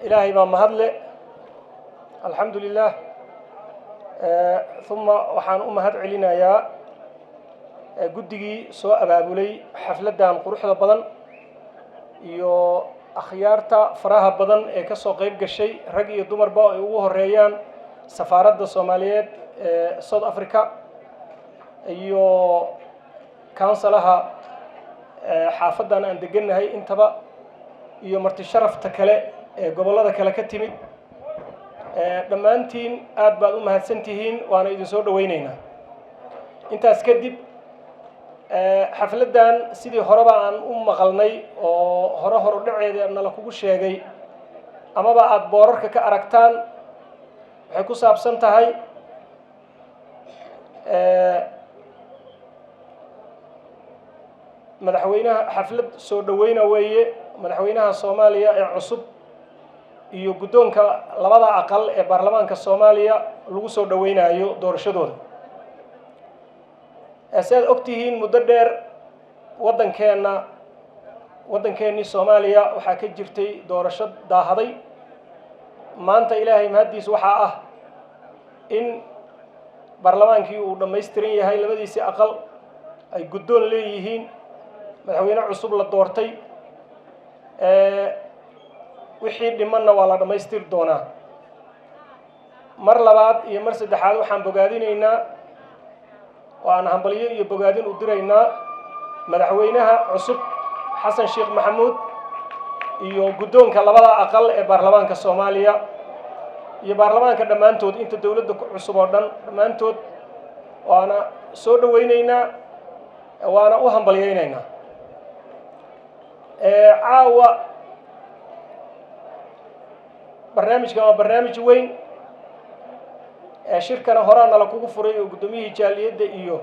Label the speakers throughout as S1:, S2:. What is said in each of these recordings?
S1: Ilaahay baa mahadle, alxamdu lilah. Uma waxaan u mahad celinayaa guddigii soo abaabulay xafladdan quruxda badan iyo akhyaarta faraha badan ee ka soo qayb gashay, rag iyo dumarba, ay ugu horeeyaan safaaradda Soomaaliyeed ee South Africa iyo council-aha xaafaddan aan degannahay intaba, iyo marti sharafta kale ee gobollada kale ka timid. Dhammaantiin aad baad u mahadsan tihiin, waana idin soo dhaweyneynaa. Intaas kadib, xafladdan sidii horeba aan u maqalnay oo hore horu dhaceeda nala kugu sheegay amaba aada boorarka ka aragtaan, waxay ku saabsan tahay madaxweynaha. Xaflad soo dhaweyna weeye madaxweynaha Soomaaliya ee cusub iyo guddoonka labada aqal ee baarlamaanka Soomaaliya lagu soo dhaweynayo doorashadooda. Si aad og tihiin, muddo dheer waddankeenna, waddankeennii Soomaaliya, waxaa ka jirtay doorasho daahaday. Maanta Ilaahay mahaddiis waxaa ah in baarlamaankii uu dhammaystiran yahay, labadiisii aqal ay guddoon leeyihiin, madaxweyne cusub la doortay. Wixii dhimanna waa la dhammaystiri doonaa. Mar labaad iyo mar saddexaad waxaan bogaadinaynaa oo aan hambalyo iyo bogaadin u diraynaa madaxweynaha cusub Xasan Sheekh Maxamuud iyo guddoonka labada aqal ee baarlamaanka Soomaaliya iyo baarlamaanka dhammaantood, inta dowladda ku cusub oo dhan dhammaantood. Waana soo dhaweyneynaa, waana u hambalyeyneynaa. Caawa barnaamijkan waa barnaamij weyn. Shirkana horaa nala kugu furay oo guddoomiyihii jaaliyadda iyo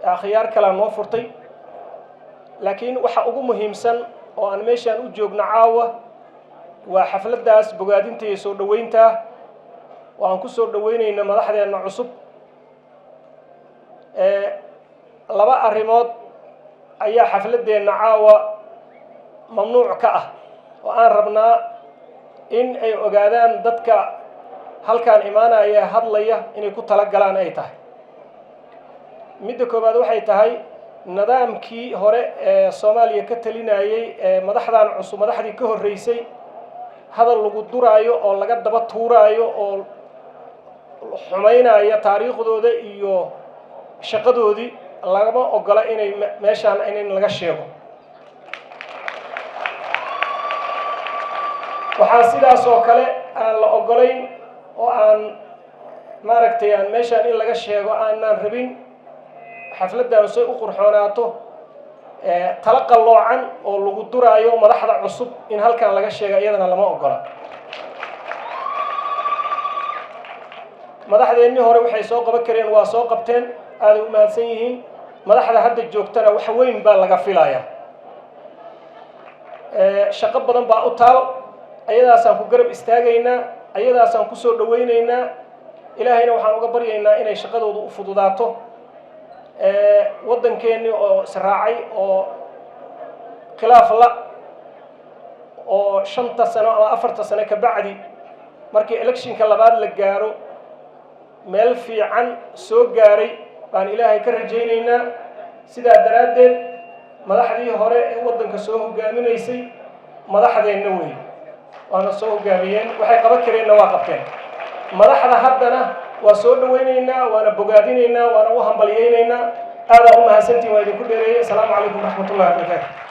S1: akhyaar kalea noo furtay, laakiin waxa ugu muhiimsan oo aan meeshaan u joogno caawa waa xafladdaas bogaadinta iyo soo dhoweyntaa oo aan ku soo dhoweynayno madaxdeenna cusub. Laba arrimood ayaa xafladdeenna caawa mamnuuc ka ah oo aan rabnaa in ay ogaadaan dadka halkaan imaanaya, hadlaya, inay ku tala galaan ay tahay. Midda koowaad waxay tahay nidaamkii hore ee Soomaaliya ka talinayey ee madaxdan cusub, madaxdii ka horreysay, hadal lagu duraayo oo laga daba tuuraayo oo xumaynaya taariikhdooda iyo shaqadoodii lagama ogola inay meeshaan in laga sheego. Waxaa sidaas oo kale aan la ogolayn oo aan maaragtay aan meeshaan in laga sheego aanaan rabin, xafladdan say u qurxoonaato, tala qalloocan oo lagu duraayo madaxda cusub in halkan laga sheega iyadana lama ogola. Madaxdeennii hore waxay soo qaban kareen waa soo qabteen, aaday u mahadsan yihiin. Madaxda hadda joogtana wax weyn baa laga filayaa, shaqo badan baa u taal. Ayadaasaan ku garab istaagaynaa, ayadaasaan kusoo dhaweyneynaa. Ilaahayna waxaan uga baryaynaa inay shaqadoodu u fududaato. Waddankeennii oo israacay oo khilaaf la oo 5ta sano ama 4ta sano ka bacdi markii electionka labaad la gaaro meel fiican soo gaaray baan Ilaahay ka rajaynaynaa. Sidaa daraaddeed, madaxdii hore ee waddanka soo hogaaminaysay madaxdeenna wey, waana soo hogaamiyeen, waxay qaban kareenna waa qabteen. Madaxda haddana waa soo dhaweyneynaa, waana bogaadinaynaa, waana u hambalyeyneynaa. Aadaa u mahadsantihin, waa idinku dheereeyey. Asalaamu calaykum waraxmat ullahi wabarakaatu.